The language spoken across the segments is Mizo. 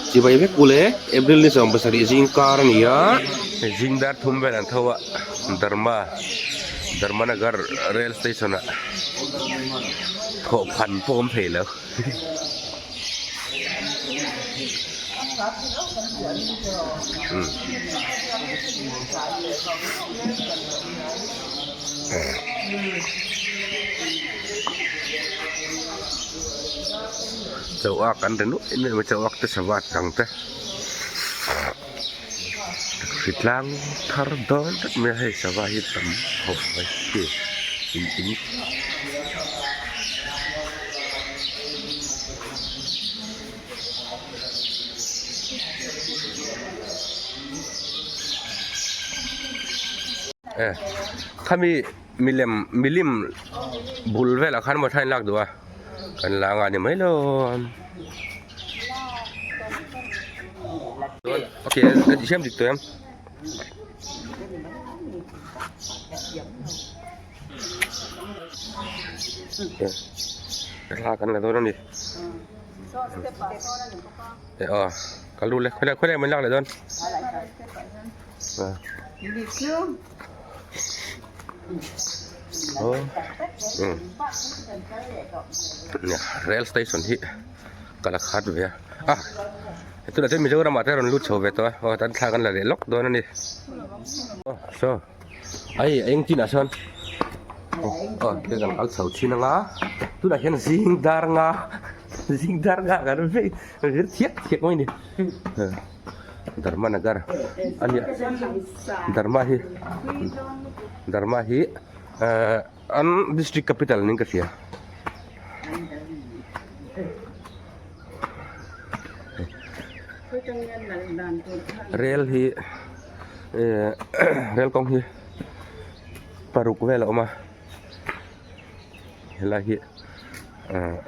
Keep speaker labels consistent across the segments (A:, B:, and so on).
A: Chibai vek ule April ni 17 zing kar a ni a zing dar thum vel an tho a Dharma Dharmanagar rail station ah thawh phan pawh awm thei lo. Chauak an ri nuaih nuaih mai chauak te sava chang te hritlang thar dawn vek mai a hei sava hi tam khawp mai khi in in e khami milem milim bul velah khan maw thain lak duh a kan la anga ni mai lo ok ka ti siam dik tawh em thla kan la dawn a ni e aw ka lu le khawilai khawilai min lak leh dawn Rail station hi ka la khat ve a ah tunah chuan Mizoram ah te rawn lut chho ve tawh a aw tan thla kan la leh lawk dawn a ni aw saw hei eng chinah sawn aw te kan kal chho thin anga tunah hian zing dar nga zing dar nga kan vei vir thiak thiak mai a ni. Dharma Nagar a nia Dharma hi Dharma hi ehh an district capital niin ka hria. Rel hi ehh rel kawng hi paruk vel a awm a helai hi ehh.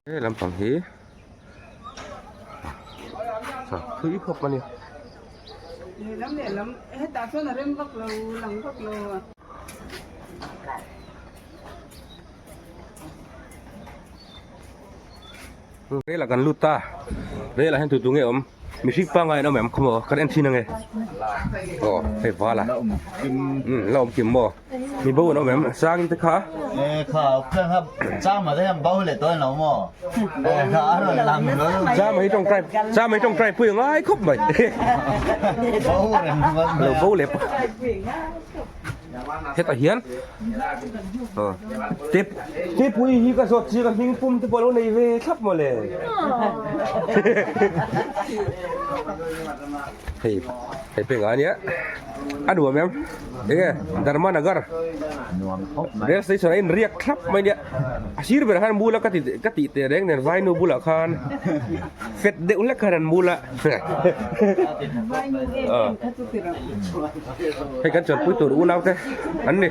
A: He lampang hi thui khawp a ni. Rel ah kan lut ta rel ah hian tu tu nge awm mihring pangngai an awm em khawmaw kan en thin ange aw hei val a umm la awm kim maw mi bo an awm em sangin te kha chama hi tawngtai chama hi tawngtai pui a ngai khawp mai lo bo leh Hetah hian tepui hi ka zawt chiang a hming pum te pawh a lo nei ve thlap mawle. Hei hei peng a nia a nuam em enge Dharma Nagar rail station a inriak thlap mai nia a sir berah khan bula ka ti ka tih teh reng nen vainu bulah khan fet deuh hlek khan an bula Hei kan chuanpui tur unau te an ni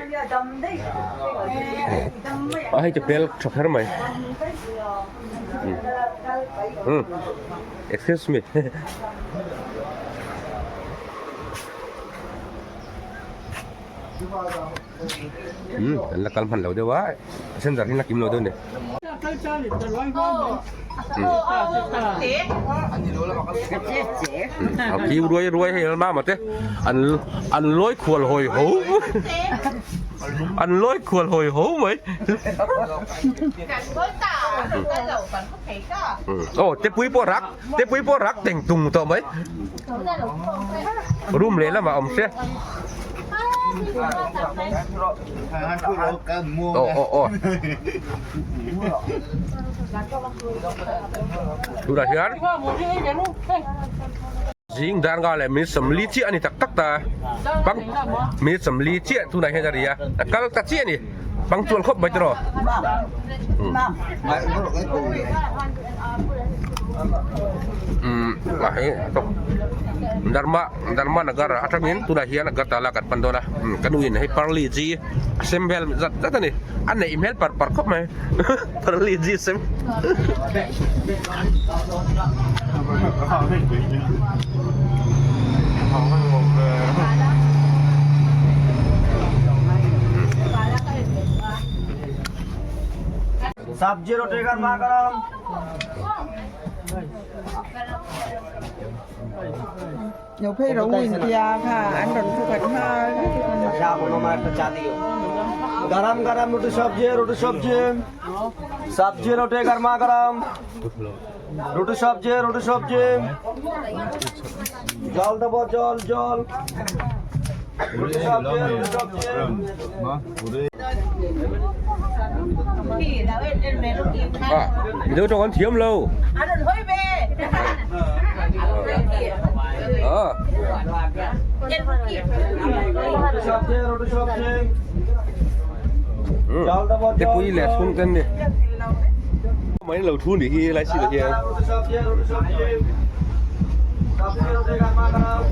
A: a hei chu pel tha kher mai umm excuse me umm an la kal hman lo deuh a a then zar hi an la kim lo deuh a ni. A kiu ruai ruai hei an mama te an an lawi khual hawi ho an lawi khual hawi ho mai aw tepui pawh rak tepui pawh rak teng tung tawh mai room lehlamah awm se. Aw aw aw tunah hian zing dar nga leh minute 40 chiah a ni tak tak ta pang minute 40 chiah tunah hian a ri a a kal ta chiah a ni punctual khawp mai tiraw. Umm a hei Dharma Dharma Nagar atangin tunah hian Agartala kan pan dawn a ka nu in hei Parli G a sem vel zat zat a ni a neih hmel par par khawp mai Parli G sem.
B: Sabzi roti garma garam. Garam garam roti sabzi roti sabzi. Sabzi roti garma garam. Roti sabzi roti sabzi. জল দেবো জল জল। রুটি সবজি রুটি সবজি।
A: Ah, Mizo tawng an thiam lo. Ah.
B: Roti sabzi roti sabzi. জল দেবো
A: Te pui leh chhung ten ni. Mai lo thu ni hi lai si la hian.
B: Roti sabzi roti sabzi. Sabzi roti garma garam.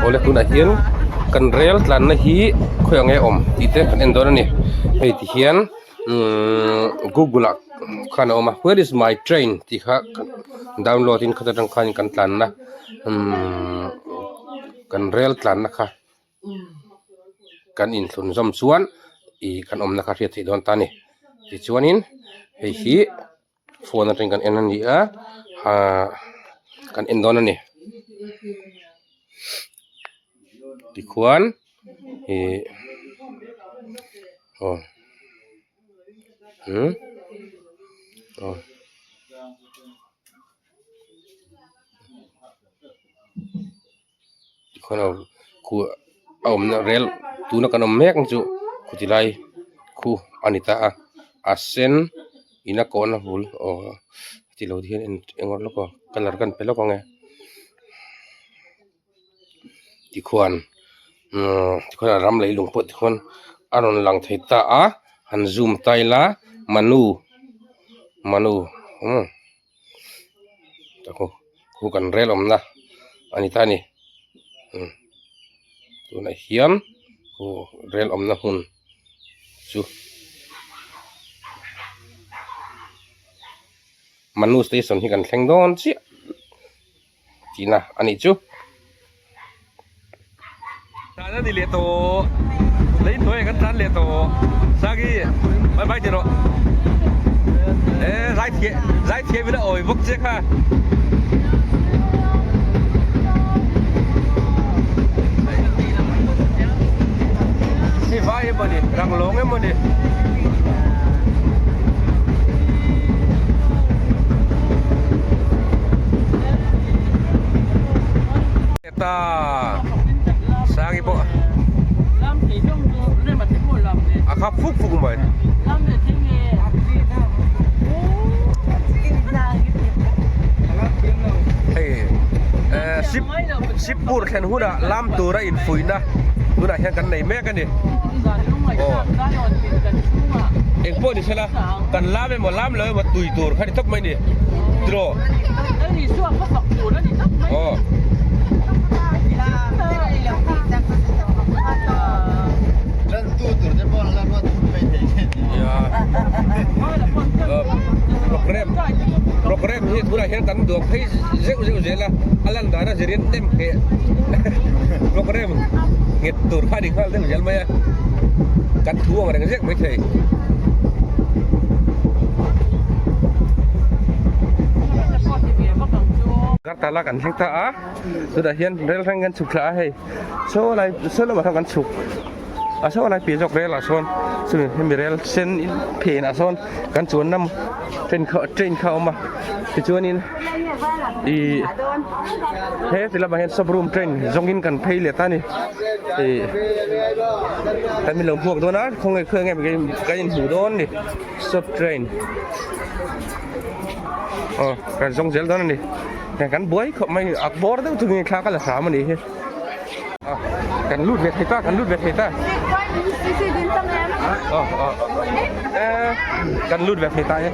A: Awle tunah hian kan rel tlanna hi khawi ang nge awm tih te kan en dawn a ni hei ti hian umm google ah khan a awm a where is my train tih kha download in khata tang khan kan tlanna umm kan rel tlanna kha kan inthlun zawm chuan ih kan awmna kha hriat theih dawn ta a ni tichuanin hei hi. Phone atangin kan en a ni a ahh kan en dawn a ni tikhuan ih aw umm aw. Tikhuan aw khu a awmna rel tuna kan awm mek ang chu khuti lai khu a ni ta a a sen in a kawhna bul aw ti lo te hian eng eng lawk aw colour kan pe lawk ang e tikhuan umm tikhuan a ram leilung pawh tikhuan a rawn lang thei ta a han zoom ta ila manu manu umm. Khu kan rel awmna a ni ta a ni tunah hian khu rel awmna hmun chu Manu station hi kan thleng dawn chiah tihna a nih chu. Tlan a ni leh tawh lei hnuaiah kan tlan leh tawh Sagi bye bye ti rawh e zai thiam zai thiam in a awi bawk che kha. Hei vai emaw ni rang lawng emaw ni. Ta Sangi pawh a khap fuk fuk mai. Hei ship ship pur thlen hunah lam tura infuihna tunah hian kan nei mek a ni. Aw engpawh ni sela kan lam emaw lam lo emaw tui tur kha ni tawp mai ni. Tiraw. Aw. Program program hi tunah hian kan duang phei zeuh zeuh zel a a lan dan a zirin nem ngheh program nghet tur kha a ni nghal deuh zel mai a. Kan thu ang reng zek maithei. Kartala kan thleng ta a, chutah hian rel hrang kan chhuk thla a hei saw lai saw lamah sawn kan chhuk a saw lai piah zawk rel ah sawn chumi hemi rel sen phen ah sawn kan chuanna train kha train kha a awm a tichuanin ih he ti lamah hian sub room train zawngin kan phei leh ta a ni ih kan min lo hmuak dawn a khawnge khawnge kan inhmuh dawn a ni sub train. Aw kan zawng zel dawn a ni kan buai khawp mai a bawr deuh chungin thla ka la hram a nih hi a kan lut ve thei ta kan lut ve thei ta aw aw e kan lut ve thei ta e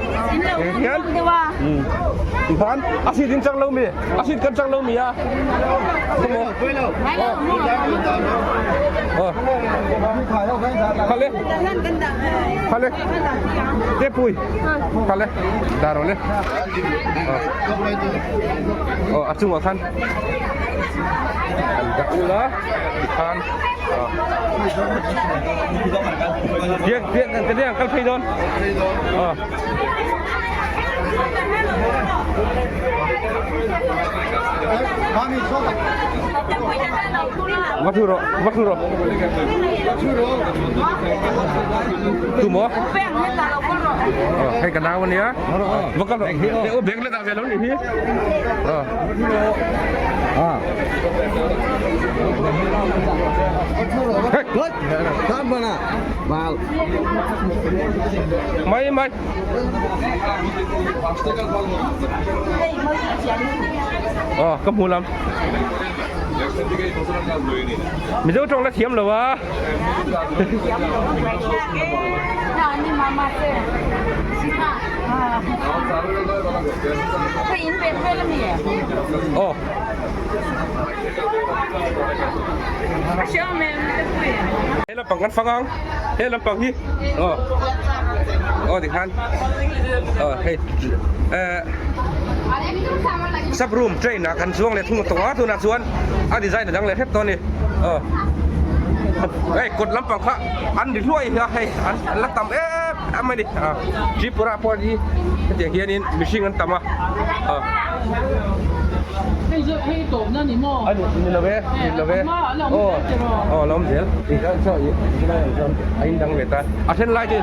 A: hian tikhan a seat in chang lo mi a seat kan chang lo mi a aw khale khale te pui Kal e, dah rawh le. Aw a chungah khan an dah ul a tikhan biak biak kan ka kal phei dawn. Aw. Va thu rawh, va thu rawh. Tu maw? Hei ka nau ania. Va kal rawh. Hei aw bag la dah ve lo nih hi. Mai mai. Aw ka hmu lam. Mizo tawng la thiam lo a. Aw. He lampang kan fang ang. He lampang hi. Aw. Aw tikhan. Aw hei. Eh sub room train ah kan chuang leh thung tawh a tunah chuan a design a dang leh hrep tawh a ni. Aw. Hei kawt lampang kha an ri hluai a hei an la tam em em a ni. Tripura pawh hi hetiang hianin mihring an tam a. Aw.
C: Hei zawk hei tawpna ni maw?
A: A ni ni lo e, ni lo e. Aw aw a lo awm zel. A indang ve ta. A then lai chu.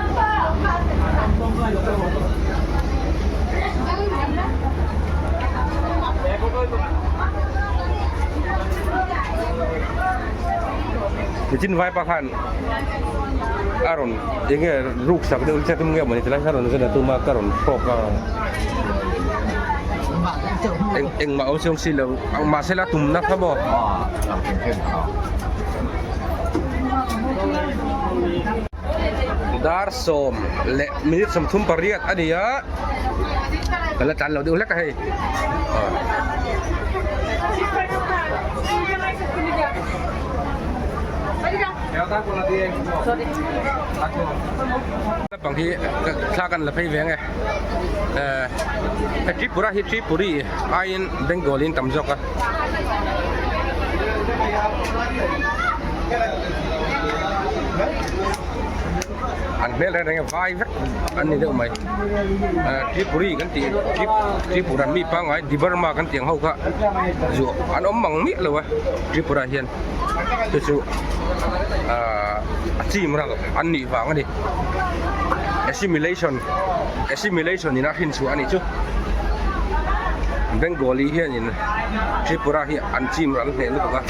A: Nichin vai pa khan a rawn eng nge ruk sak deuh che tum nge mawni tilai kha rawn zen a tum a ka rawn hrawk a eng engmah awm siam si lo mahse la tumna kha maw. Dar sawm leh minute 38 a ni a ka la tlan lo deuh hlek a hei Lampang hi thla kan la phei ve ang e eh Tripura hi Tripuri aiin Bengal in tam zawk a. An hmel reng reng vai vek an ni deuh mai Tripuri kan tih Tripura mi pangngai Dibarma kan tih ang ho kha zu an awm mang miah lo a Tripura hian chu chu a chim ral an nih vang a ni assimilation assimilation in a hrin chhuah a nih chu Bengali hianin Tripura hi an chim ral hneh lutuk a.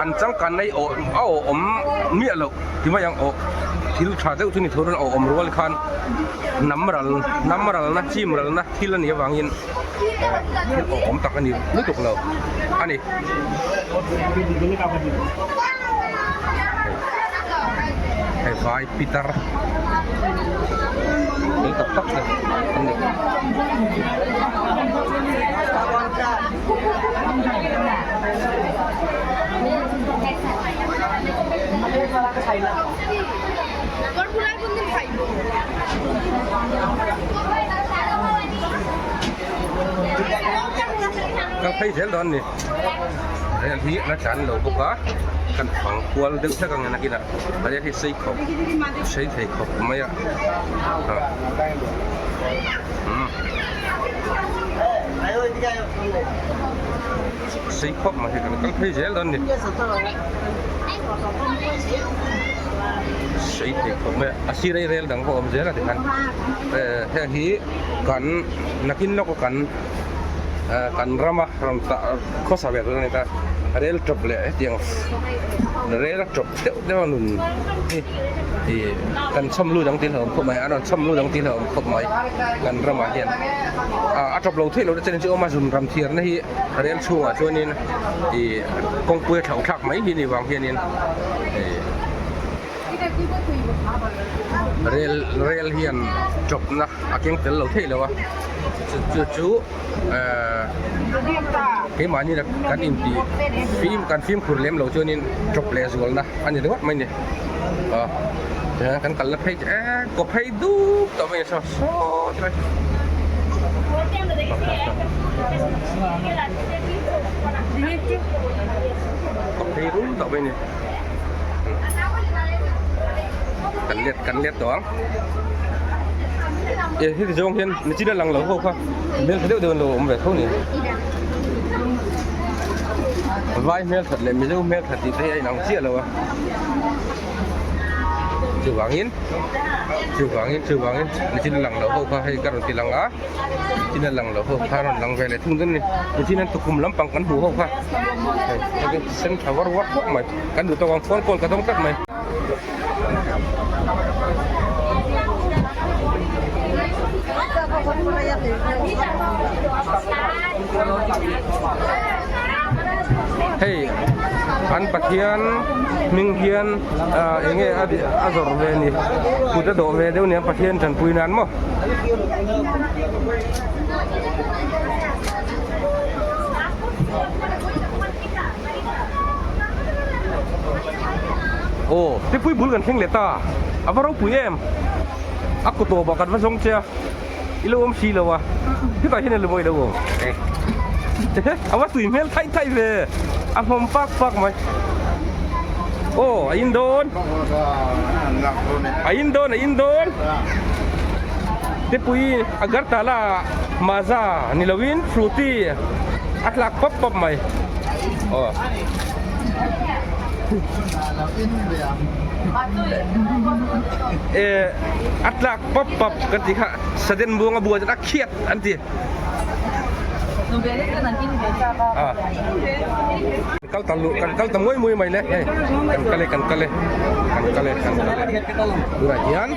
A: An changkan na hi a awh awm miah loh ti mai ang awh thil tha deuh chu ni thur a awh awm rual khan hnam ral hnam ralna chim ralna thil a nih avangin thil awh awm tak a ni lutuk lo a ni. Hei vai pitar fel tak tak te an ni. Ka phei zel dawn a ni. Rel hi a la tlan lo bawk a kan fang kual deuh hlek ang nakinah rel hi sei khawp sei thei khawp mai a umm sei khawp mai hi kan kal phei zel dawn a ni sei thei khawp mai a a sir a rel dang pawh a awm zel a tikhan eh heng hi kan nakin lawk a kan. kan rama rawn tah khawsa ve tur a ni ta rel tawp leh hetiang rel a tawp deuh deuh a nun hi ih kan chhawm lut ang tih hlauhawm khawp mai a rawn chhawm lut ang tih hlauhawm khawp mai kan ramah hian ah a tawp lo theih loh na chen chu a awm a zun ram thiarna hi rel chhungah chuanin ih kawngpui a thlauh thlak mai hi ni vang hianin ih. Rel rel hian tawpna a keng tel lo theih lo a chu chu ehh keimahni la kan intih fim kan fimkhur lem lo chuanin tawp leh zualna a ni ringawt mai a ni aw tihian kan kalna phei chu eee kaw phei dup tawh mai a ni saw sawt mai. Kaw phei rum tawh mai a ni. Kan let kan let tawh ang e heti zawng hian nichin a lang lo ho kha hmel tha deuh deuh an lo awm ve tho ni vai hmel that leh mizo hmel that tih te hi a inang chiah lo a chuvangin chuvangin chuvangin nichin a lang lo ho kha hei ka rawn ti lang a. Nichin a lang lo ho kha rawn lang ve leh thung dawn a ni nichin an tukhum lampang kan hmuh ho kha hei hei sen tha var var khawp mai kan duh tawk ang phone call ka dawng tlat mai. Hei an Pathian hming hian ah eng nge a zawrh ve ni kut a dawh ve deuh nia Pathian tanpui nan maw. Aw tipui bul kan thleng leh ta a va ropui em a kut tawpah kan va zawng che a i lo awm si lo a hetah hian a lo mawi lo awm a va tui hmel thaih thaih ve a hlawm pak pak mai aw a in dawn a in dawn a in dawn tepui agartala maza ni lovin frooti a tlak pawp pawp mai aw. Eh a tlak pawp pawp kan tih kha sudden buanga bua chuan a khiat an ti. Kal ta luh kan kal ta muai muai mai le hei kan kal e kan kal e kan kal e kan kal e tunah hian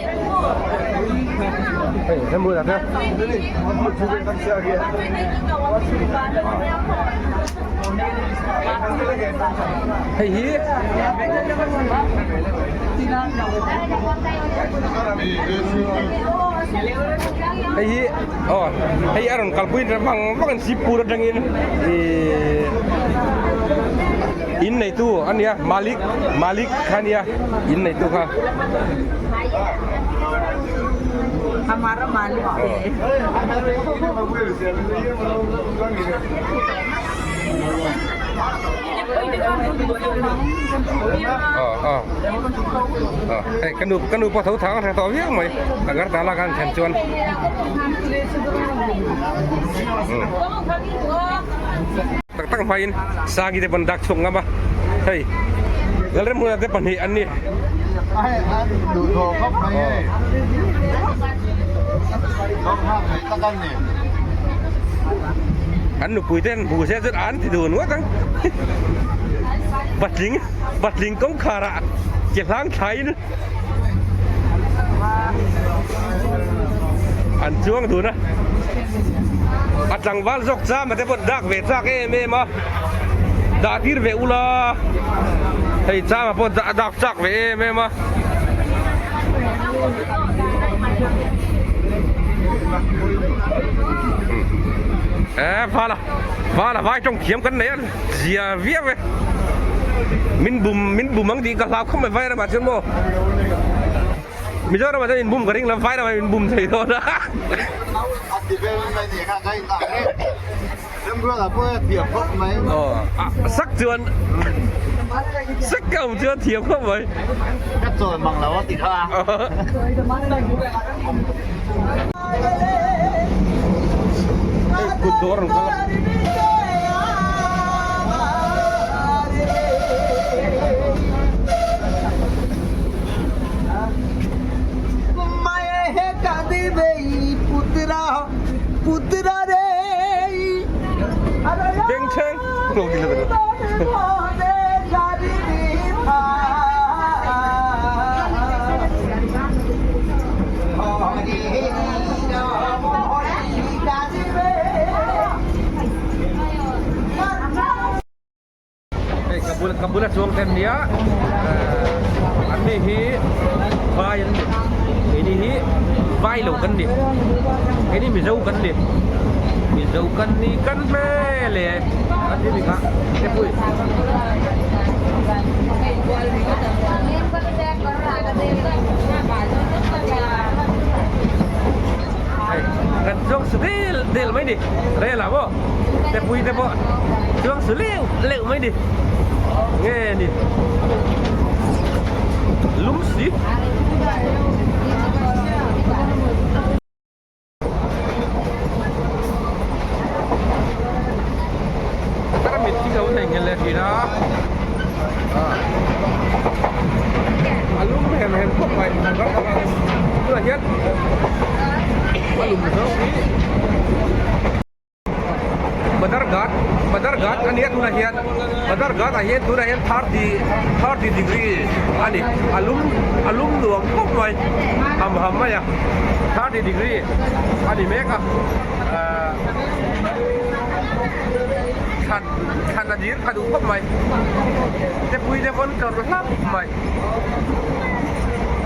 A: hei hemu lah hian hei hi hei hi aw hei a rawn kalpui vang vang an sipur atangin ihh in neitu a nia malik malik kha a nia in neitu kha. Hei ka nu ka nu pawh tho thang a tha tawh viau mai agartala khan thlen chuan tak tak hmain sagi te pawn dak chhuak ngam a hei Lalremhmuna te pahnih an ni. An nupui te an hmu se chuan an ti dun ngawt ang. Patling patling kawngkhar ah ke hlang thlain an chuang dun a. A tlangval zawk chama te pawh dak ve chak em em a. Dah tir ve ula hei chama pawh a dak chak ve em em a. Eh vala vala vai tawng thiam kan nei a zia viau e min bum min bum ang tih ka hlau khawp mai vai ramah chuan maw Mizoramah chuan in bum ka ring lo vai ramah in bum thei dawn a.
D: Remruata pawh a thiam khawp mai.
A: Aw, sak chuan sak ka awm chuan thiam khawp mai.
D: Ka chawl mang lo a ti kha.
A: Hei kut dawr an kal a. Bengchheng Hei ka bula ka bula chuang te an nia ahh an ni hi vai an ni keini hi vai lo kan ni keini mizo kan ni mizo kan ni kan hmel e a ti ni kha te pui. Hei kan chuang su del del mai ni rel ah maw te pui te pawh chuang su leuh leuh mai ni nge ni lum si. Tarmit khi ka lo nei ngel leh thin a a lum hem hem khawp mai tunah hian a lum zawk hi Badarghat Badarghat a nia tunah hian Badarghat ah hian tunah hian 30 30 degree a ni a lum a lum nuam khawp mai ham ham mai a 30 degree a ni mek a ahh thlan thlan a dir kha duh khawp mai te pui te pawn tawrh hlap mai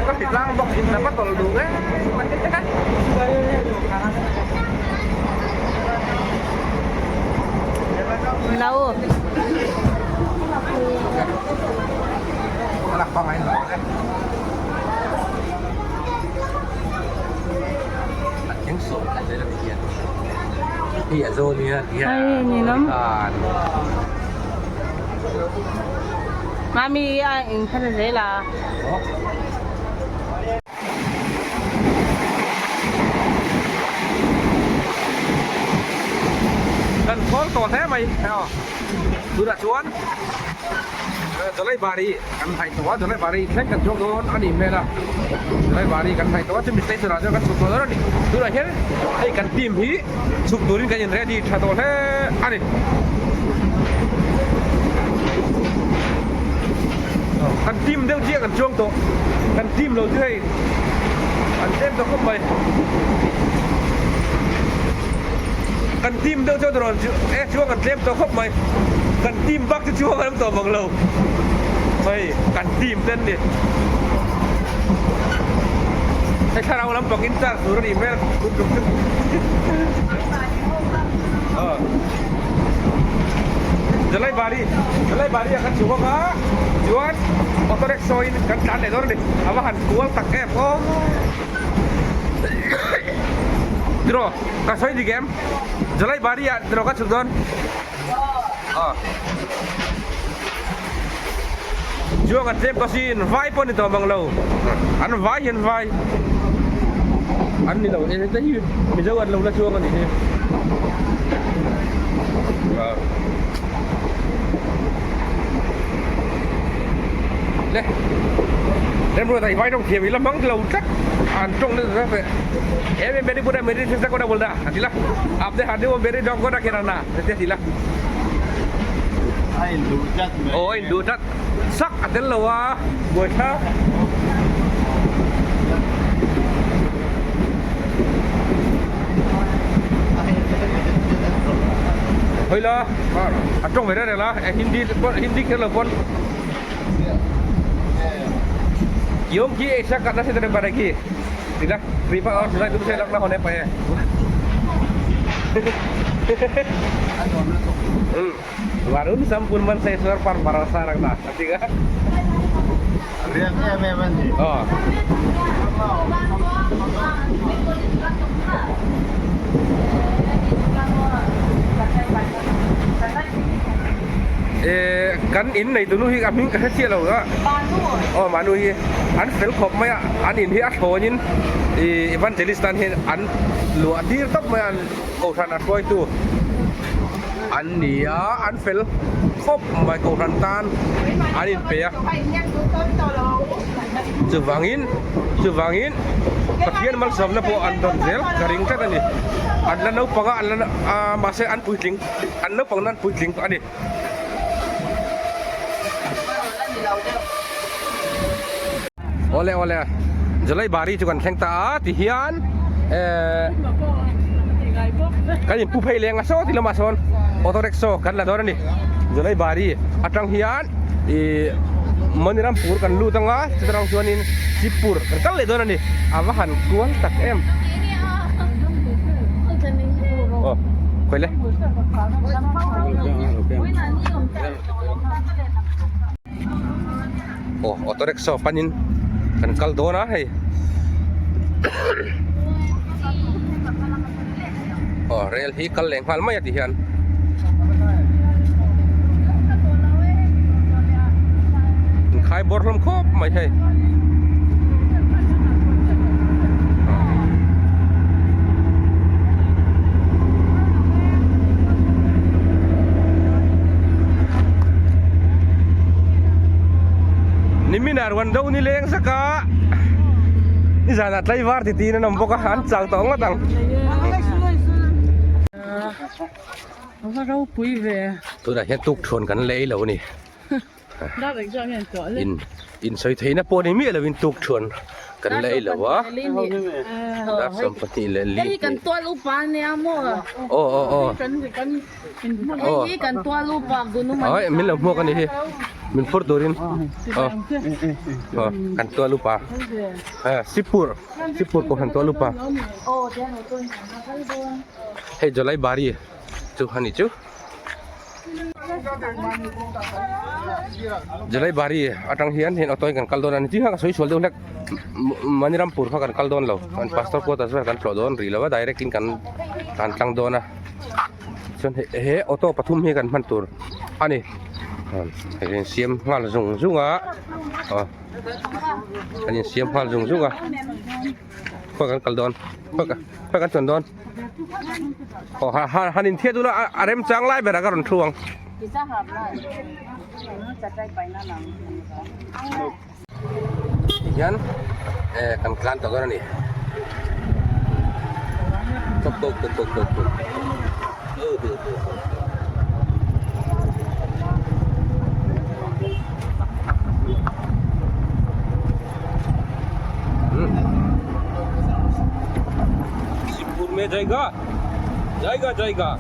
A: ka hritlang bawk in a va tawlh duh em mai.
E: Nau. Ai ni lắm. Mami a in khan zel a.
A: Kan khawl tawh hle mai hei tunah chuan Jalaibari kan hnaih tawh a Jalaibari thleng kan chhuak dawn a nih hmel a Jalaibari kan hnaih tawh a chumi station ah chuan kan chhuk tawh dawn a ni tunah hian hei kan team hi chhuk turin kan in ready tha tawh hle a ni. Kan team deuh chiah kan chuang tawh kan team lo chu hei an tlem ta khawp mai kan team deuh chuan rawn chu e chuang kan tlem tawh khawp mai kan team bak chu chuang an awm tawh bang lo hei kan team te an ni hei thlarau lampang in charge tur a nih hmel tum tum chu Jalaibari Jalaibari ah kan chhuak a chuan auto rickshaw in kan tlan leh dawn a ni a va han kual tak em aw tiraw ka sawi dik em Jalaibari ah tiraw ka chhuk dawn ah chuan kan tlem pasin vai pawh ni tawh mang lo an vai hian vai an ni lo heta hi mizo an lo la chuang a nih hi le remruata i vai tawng thiam i la hmang lo tlat an tawng nasa zat e em em beri pura meri sesa kawt a bul da a ti la apne hati beri dong kawt a kherana te ti la
D: A induh tlat mai.
A: Aw a induh tlat. Sak a tel lo a buai thlak. Hoi la a tawng ve reng reng la Hindi pawh Hindi kher lo pawn Kyung ki aisa karna se tere pare ki ti la kripa aur sudai tum se lak na hone paye. Varun Sampurman Saiswar par bharosa rakhna a ti kha.
D: Riak em em a ni.
A: Aw. Eh kan in nei tunu hi a hming ka hre chiah lo a.
E: Manu.
A: Aw Manu hi an fel khawp mai a, an in hi a thlawn in ih Evangelist tan hian an luah tir tawp mai a, an kohhran a hruaitu an ni a, an fel khawp mai kohhran tan an in pe a. Chuvangin chuvangin Pathian malsawmna pawh an dawn zel ka ring tlat a ni. An la naupang a, an la ah mahse an puitling. An naupang nan puitling a ni. Awle awle Jalai bari chu kan thleng ta a ti hian eh kan in pu phei leng a saw ti lamah sawn auto rickshaw kan la dawn a ni. Jalai bari atang hian ih Manirampur kan lut anga chutah chuanin Chipur kan kal leh dawn a ni. A va han kual tak em. Aw khawi le. Aw auto rickshaw panin kan kal dawn a hei. Aw rel hi kal leh nghal mai a ti hian. Inkhai bawr hlawm khawp mai hei. Nimin ah ruan do ni leng zak a nizan ah tlaivar ti tiin an awm bawk a an chau tawh ngawt ang.
C: A va ropui ve.
A: Tunah hian tukthuan kan lei lo a ni. In insawi theihna pawh ni miah lovin tukthuan kan lei lo a. Dar 12 leh li.
E: Hei kan tual upa ania maw?
A: Aw aw aw.
E: Hei hi kan tual upa Gunuma.
A: Ai min lo hmuak a ni hi. Min phur turin. Aw. Aw kan tual upa. Sipur Sipur pawh kan tual upa. Hei Jalai Bari chu a ni chu. Jalai Bari atang hian heng auto in kan kal dawn a ni tih kha ka sawi sual deuh hlek Manirampur kha kan kal dawn lo kan pastor quarters vel kan tlawh dawn rih lo a direct in kan tlan tlang dawn a chuan he auto pathum hi kan hman tur a ni hei in siam nghal zung zung a aw an insiam nghal zung zung a khaw kan kal dawn khaw kan chuan dawn. Aw ha ha han inthiat ula a a remchang lai berah ka rawn thu ang. Tihian eh kan tlan tawh dawn a ni. Go go go go go go. Sipur mein jayega jayega jayega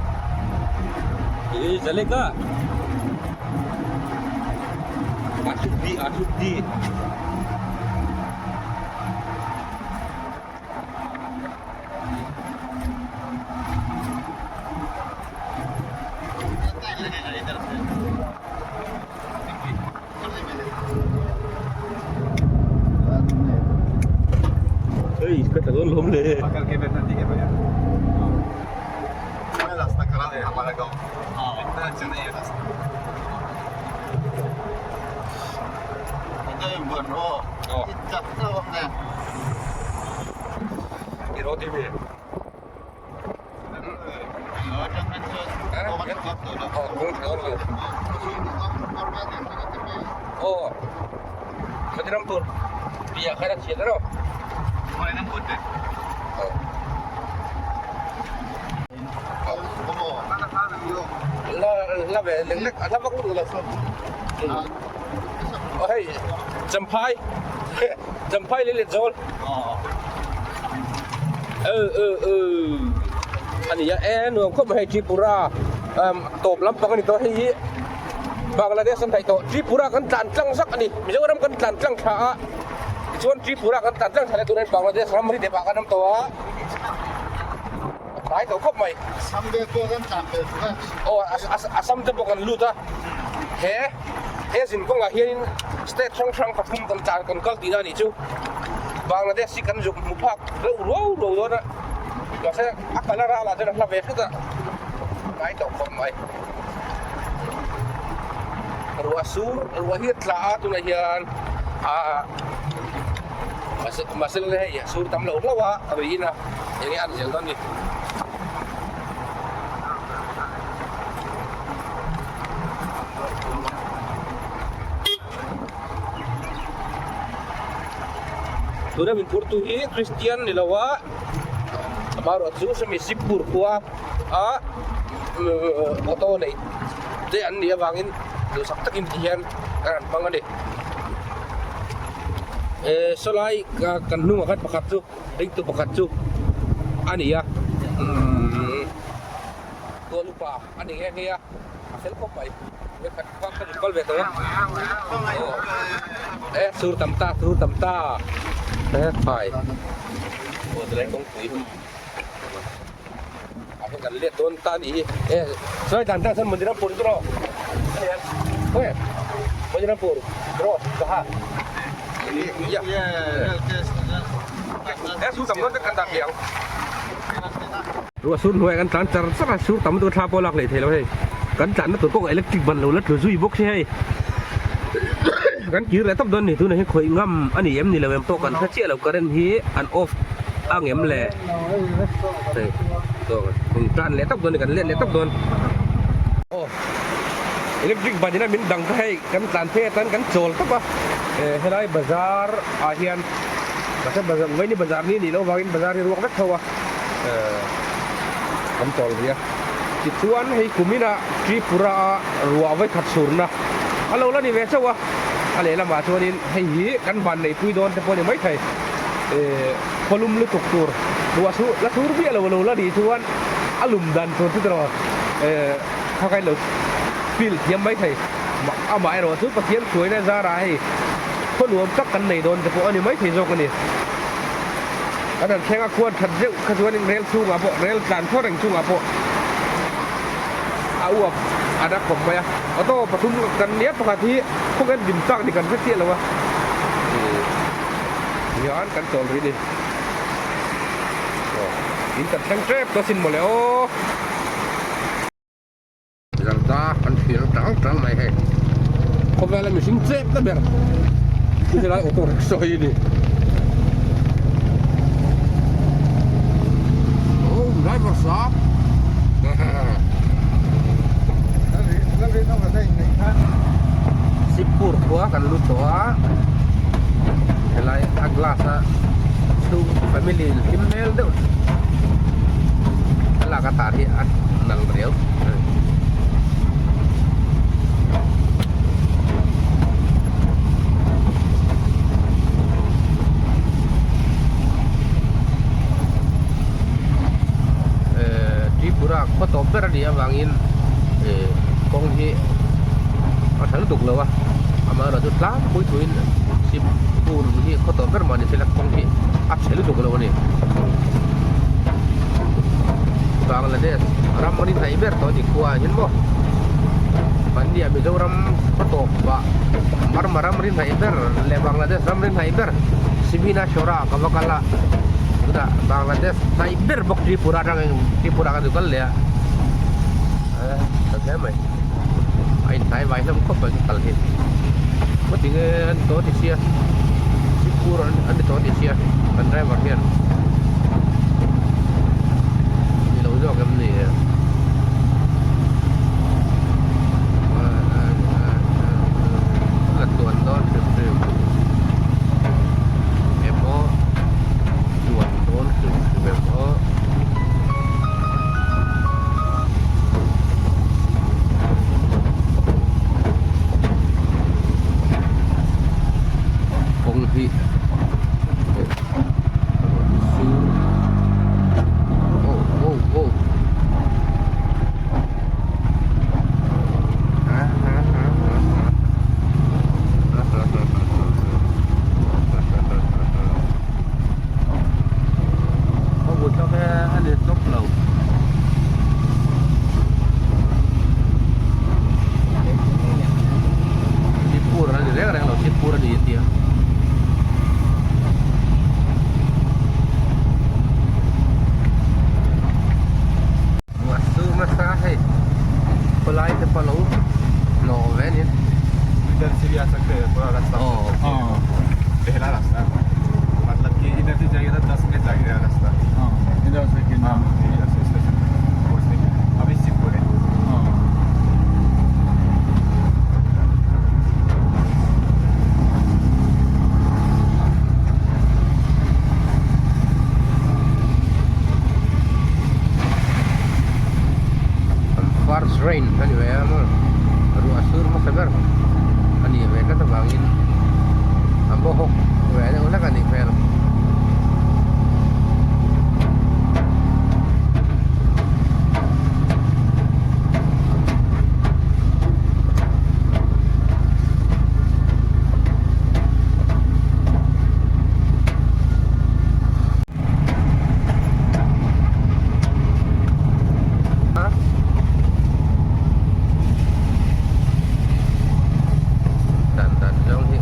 A: ye jalega ashuddhi ashuddhi Hei ka tla dawn lawm le. I roti mi. Champhai Champhai leh Letzawl ơ ơ ơ ani a e nuam khawp mai hei Tripura tawp lampang ani tawh hei hi Bangladesh an daih tawh Tripura kan tlan tlang zak ani Mizoram kan tlan tlang thla a tichuan Tripura kan tlan tlang thla leh tunah hian Bangladesh ramri dep ah kan awm tawh a a tlai tawh khawp mai aw Assam te pawh kan lut a he he zinkawngah hianin state hrang hrang pathum kan tlan kan kal tihna a nih chu Bangladesh hi kan zuk hmu phak deuh ruau ruau dawn a mahse a kal a ral ah chuan a hla ve hret a tlai tawh khawp mai. Ruah sur ruah hi a tla a tunah hian ah mahse hei a sur tam lo hlauh a a ri in a eng nge a ni zel dawn a ni. Tuna min phurtu hi Kristian ni lo a amaherawh chu sawmi Sipur khua a auto nei te an nih avangin duhsak takin ti hian kan han hmang a ni. Eh sawlai kan hnungah khan pakhat chu ringtu pakhat chu a ni a umm tual upa a ni nghe nghe a a fel khawp mai vekhat kha ka kal ve tawh a e sur tam ta sur tam ta e khai aw tilai kawngpui a hian kan let dawn ta a nih hi e sawi dan tan sawn Manjirampur chu rawh a ni a Manjirampur rawh ka ha e sur tam dawn te kan dah thei ang. Ruah sur hnuaiah kan tlan char char a, sur tam lutuk a thla pawh a lak leh thei lo hei. Kan tlanna tur kawngah electric ban lo la tlu zui bawk si hei. Kan kir leh tawp dawn ni tunah hian khawih ngam a ni em ni lo em pawh kan hre chiah lo current hi an off a ngem le. Hei kan tlan leh tawp dawn ni kan let leh tawp dawn. Aw electric ban ina min dang kha hei kan tlan phei atan kan chawl tawp a helai bazar ah hian mahse bazar vaini bazar ni nih loh avangin bazar hi ruak vek tho a. Kan chawl rih a tichuan hei kuminah Tripura a ruah vawikhat surna a lo la ni ve chauh a a lehlamah chuanin hei hi kan van neihpui dawn te pawh a ni maithei ehh khawlum lutuk tur ruah chu la sur miah lo lo la nih chuan a lum dan tur chu tiraw ehh kha kha in lo feel thiam maithei amaherawh chu Pathian hruaina zarah hei khawnuam tak kan nei dawn te pawh a ni maithei zawk a ni. Kan han thleng a khuan that deuh kha chuanin rel chhungah pawh rel tlan thaw reng chungah pawh a uap a na khawp mai a auto pathum kan nia pakhat hi khawnge an din tak ni kan hre chiah lo a hian kan chawl rih ni aw in kan thleng tep tawh asin mawle aw. Zarda an thlir tang tang mai hei khawvela mihring chep na ber helai auto rickshaw hi a ni oh driver sahab Sipur khua kan lut tawh a helai a glass a chhung family hlim hmel deuh thlalak a tar hi a nal riau. Tripura khaw tawp ber a nih avangin kawng hi a tha lutuk lo a amaherawhchu tlangpui thuin Sipur hi khaw tawp ber mah ni se la kawng hi a chhe lutuk lo a ni. Bangladesh ram an inhnaih ber tawh a ni khua ah hian maw Mahnia Mizoram khaw tawp ah Burma ram ri hnaih ber leh Bangladesh ram ri hnaih ber Sibina Shora ka va kal a tunah Bangladesh hnaih ber bawk Tripura atangin Tripura ka zu kal leh a eh tha hle mai a inhnai vai hlawm khawp mai ka kal hi maw tinge an ni tawh ti sia Sipur an ni tawh ti sia kan driver hian. Ni lo zawk em ni la tuan dawn hrim hrim emaw tuan dawn hrim hrim emaw kawng hi rain a ni ve a maw ruah sur hmasa ber a ni ve tlat avangin a baw hawk ve deuh hlek a nih hmel. Dan dan zawng hi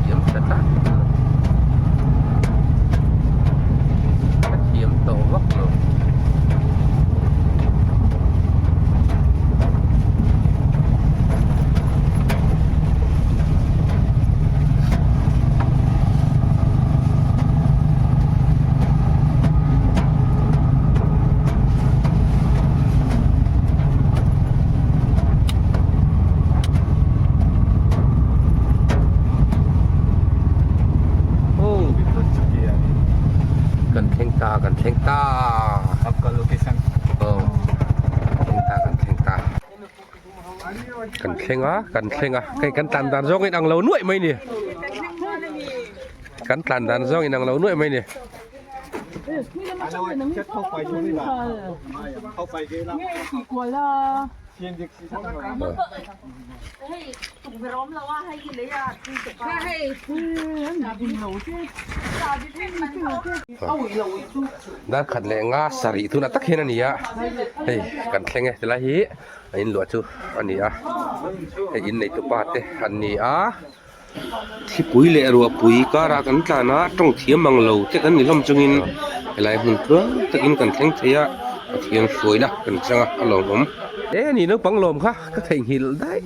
A: thiam tha tlat a thiam tawh vak lo. Kan thleng ta kan thleng ta
D: आपका location
A: aw thleng ta kan thleng ta Kan thleng a kan thleng a hei kan tlan dan zawng in ang lo nuaih mai ni kan tlan dan zawng in ang lo nuaih mai ni. Dar khat leh nga sarih tunah tak hian a ni a hei kan thleng e tilai hi. A in luah chu a ni a hei in nei tupa te an ni a thlipui leh ruahpui karah kan tlan a tawng thiam mang lo te kan ni hlawm chungin helai hmun tluang takin kan thleng thei a Pathian hruaina kan chang a a lawmawm e ni naupang lawm kha ka theihnghilh daih.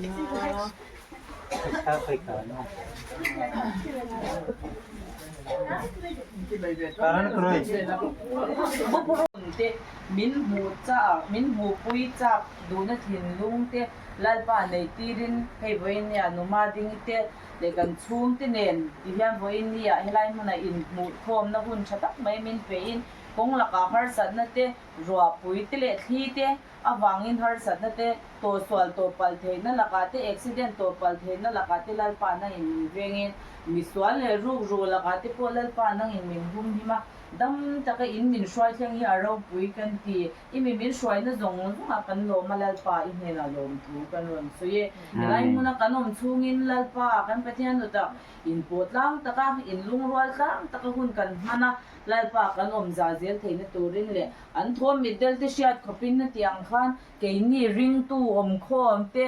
E: Min hmuh chak, min hmuhpui chak duhna thinlung te Lalpa nei tirin hei vawiin nia numa ding te leh kan chhungte nen ti hian vawiin nia helai hmuna inhmuh khawmna hun tha tak mai min pein kawng lakah harsatna te, ruahpui te leh thli te avangin harsatna te, tawhsual tawh palh theihna lakah te, accident tawh palh theihna lakah te Lalpa nangin min vengin misual leh rukru lakah te pawh Lalpa nangin min humhim a. Dam taka in min hruai thleng hi a ropui kan ti. I mi min hruaina zawng zawngah kan lawm a, Lalpa i hnenah lawmthu kan rawn sawi e. Helai hmuna kan awm chhungin Lalpa kan Pathian nutak inpawh tlang taka, inlungrual tlang taka hun kan hman a, Lalpa kan awm za zel theihna turin leh an thawm mitdel te hriat khawpin na tih ang khan keini ringtu awmkhawm te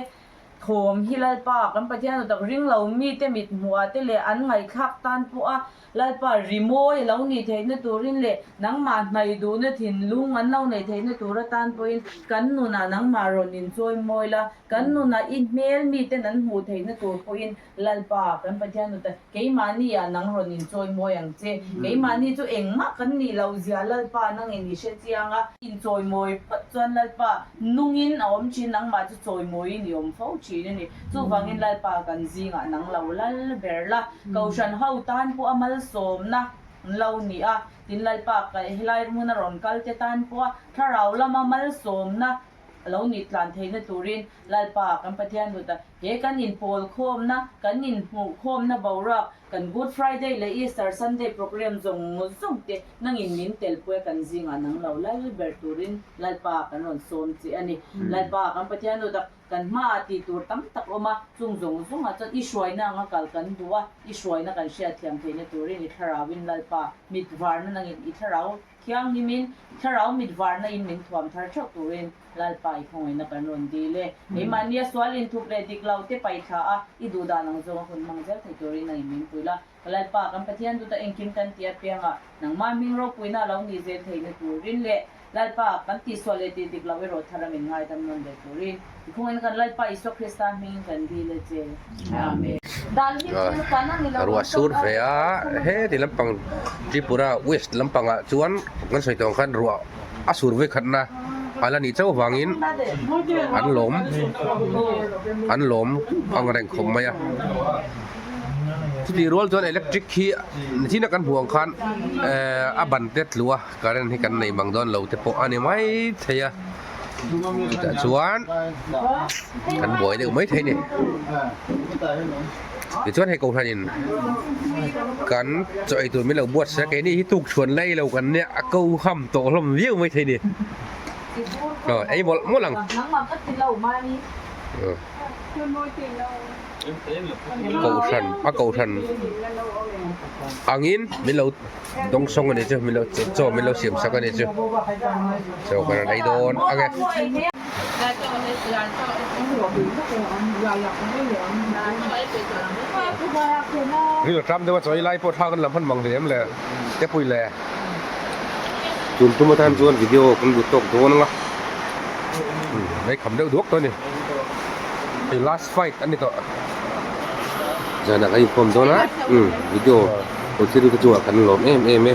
E: Thawm hi Lalpa kan Pathian u tak ring lo mite mit hmuhah te leh an ngaihthlak tan pawha Lalpa rimawi a lo nih theihna turin leh nangmah hnaih duhna thinlung an lo neih theihna tur atan pawhin kan nunah nangmah rawn inchawi mawi la, kan nunah i hmel miten an hmuh theihna tur pawhin Lalpa kan Pathian u tak keimahni ah nang rawn inchawi mawi ang che. Keimahni chu engmah kan nih loh zia Lalpa nangin i hre chiang a. Inchawi mawi phawt chuan Lalpa nungin a awm thin nangmah chu chawimawiin i awm fo thin a ni. Chuvangin Lalpa kan zingah nang lo lal ber la, Kohhran ho tan pawh a malsawmna an lo ni a, tin Lalpa helai hmuna rawn kal te tan pawh a thlarau lama malsawmna a lo nih tlan theihna turin Lalpa kan Pathian luta he kan inpawl khawmna, kan inhmuhkhawmna boruak Kan Good Friday leh Easter Sunday program zawng zawng te nangin min telpui a kan zingah nang lo lal ber turin Lalpa kan rawn sawm che a ni. Lalpa kan Pathian nu tak kan hmaah tih tur tam tak awm a, chung zawng zawngah chuan i hruaina anga kal kan duh a, i hruaina kan hriatthiam theihna turin i thlarauin Lalpa mit varna nangin i thlarau Thianghlimin Thlarau mit varna in min thuam thar theuh turin Lalpa i khawngaihna kan rawn dil e. Keimahnia sual inthup leh dik lo te paihthla a, i duh dan ang zawnga hun hmang zel thei turin nangin min pui la. Ka Lalpa, kan Pathian duta engkim kan ti apianga nangmah hming ropuina a lo nih zel theihna turin leh Lalpa, kan tihsual leh tih dik loh erawh thar a min ngaidam nawn leh turin i khawngaihna kan Lalpa Isua Krista hmingin kan dil e che. Amen.
A: Ruah sur ve a, heti lampang Tripura West lampangah chuan kan sawi tawh ang khan ruah a sur ve khatna a la nih chauh avangin an lawm an lawm ang reng khawp mai a. Chutih rual chuan electric hi nichin a kan hmuh ang khan ehh a ban te tlu a current hi kan nei mang dawn lo te pawh a ni mai thei a. Chutah chuan kan buai deuh mai thei a ni. Tichuan hei kohhranin kan chaw ei tur min lo buat sia keini hi tuk chhuan lai lo kan nia a ko ham tawh hlawm viau mai thei a ni. Aw ei mawlh mawlh ang. Kohhran a kohhran angin min lo dawngsawng a ni chu min lo chaw min lo siam sak a ni chu chaw kan rawn ei dawn ang e. Ril ram deuh a chawi lai pawh thla kan lam hman mang hle em le te pui le. Tun tum atan chuan video kan bu tawk dawn ang a hei kham deuh duak tawh a ni hei last fight a ni tawh zanah kan inkhawm dawn a video. Kawlthil te chungah kan lawm em em e.